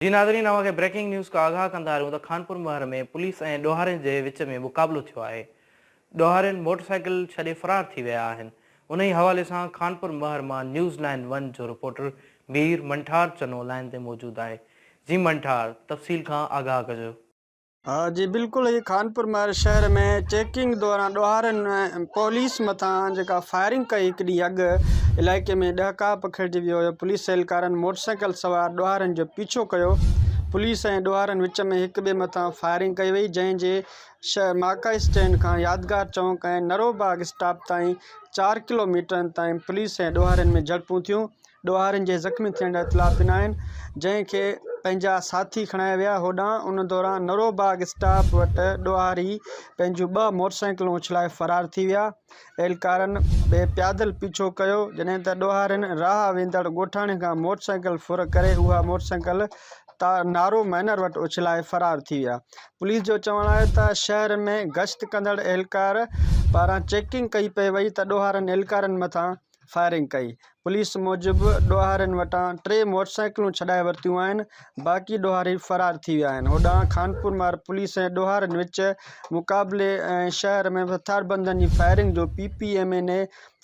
جي ناظرين اوهان کي بريڪنگ نيوز کان آگاهه ڪندا هلون ته خانپور مهر ۾ پوليس ۽ ڏوهارين جي وچ ۾ مقابلو ٿيو آهي ڏوهارين موٽر سائيڪل ڇڏي فرار ٿي ويا آهن انهي حوالي سان خانپور مهر مان نيوز لائين ون جو رپورٽر مير منٺار چنو لائين تي موجود آهي جي منٺار تفصيل کان آگاهه ڪجو. جي بلڪل هي خانپور مهر شهر ۾ چيڪنگ دوران ڏوهارين پوليس مٿان جيڪا فائرنگ ڪئي هڪ ڏينهن اڳ علائقي ۾ ڏهڪاء پکڙجي ويو هيو پوليس اهلڪارن موٽرسائيڪل سوار ڏوهارين جو پيڇو ڪيو پوليس ۽ ڏوهارين وچ ۾ هڪ ٻئي مٿان فائرنگ ڪئي وئي جنهن جي شهر ماڪا اسٽينڊ کان يادگار چونڪ ۽ نرو باغ اسٽاپ تائين چار ڪلو ميٽرن تائين پوليس ۽ ڏوهارين ۾ جهڙپون ٿيون ڏوهارين جي زخمي ٿيڻ جا اطلاع پڻ آهن، جنهن کي پنهنجا ساٿي کڻائي ويا، هوڏانهن ان دوران نرو باغ اسٽاپ وٽ ڏوهاري پنهنجون ٻه موٽرسائيڪلون اڇلائي فرار ٿي ويا، اهلڪارن به پيادل پيڇو ڪيو، جڏهن ته ڏوهارين راهه ويندڙ ڳوٺاڻي کان موٽرسائيڪل ڦر ڪري اها موٽرسائيڪل نارو مائنر وٽ اڇلائي فرار ٿي ويا، پوليس جو چوڻ آهي ته شهر ۾ گشت ڪندڙ اهلڪار پاران چيڪنگ ڪئي پئي وئي ته ڏوهارين اهلڪارن مٿان فائرنگ ڪئي. پوليس موجب ڏوهارين وٽان ٽي موٽرسائيڪلون ڇڏائي ورتيون آهن، باقي ڏوهاري فرار ٿي ويا آهن. هوڏانهن خانپورمهر پوليس ۽ ڏوهارين وچ مقابلي ۽ شهر ۾ هٿياربندن جي فائرنگ جو P P M N A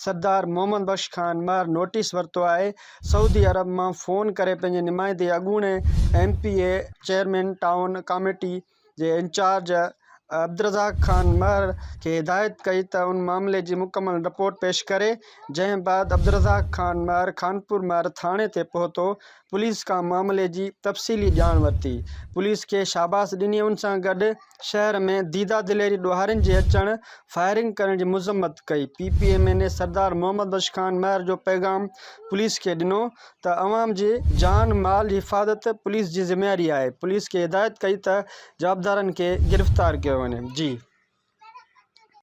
Sardar Muhammad Bakhsh Khan Mahar notice ورتو آهي، سعودي عرب مان فون ڪري پنهنجي نمائندي اڳوڻي M P A chairman town committee جي انچارج عبدالرزاق خان مهر کي هدايت ڪئي ته ان معاملي جي مڪمل رپورٽ پيش ڪري، جنهن بعد عبدالرزاق خان مهر خانپور مهر ٿاڻي تي پهتو، پوليس کان معاملي جي تفصيلي ڄاڻ ورتي، پوليس کي شاباس ڏني ان سان گڏ شهر ۾ ديده دليري ڏوهارين جي اچڻ فائرنگ ڪرڻ جي مذمت ڪئي، P P M N A Sardar Muhammad Bakhsh Khan Mahar جو پيغام پوليس کي ڏنو ته عوام جي جان مال جي حفاظت پوليس جي ذميواري آهي، پوليس کي هدايت ڪئي ته جوابدارن کي گرفتار ڪيو وڃي. جي.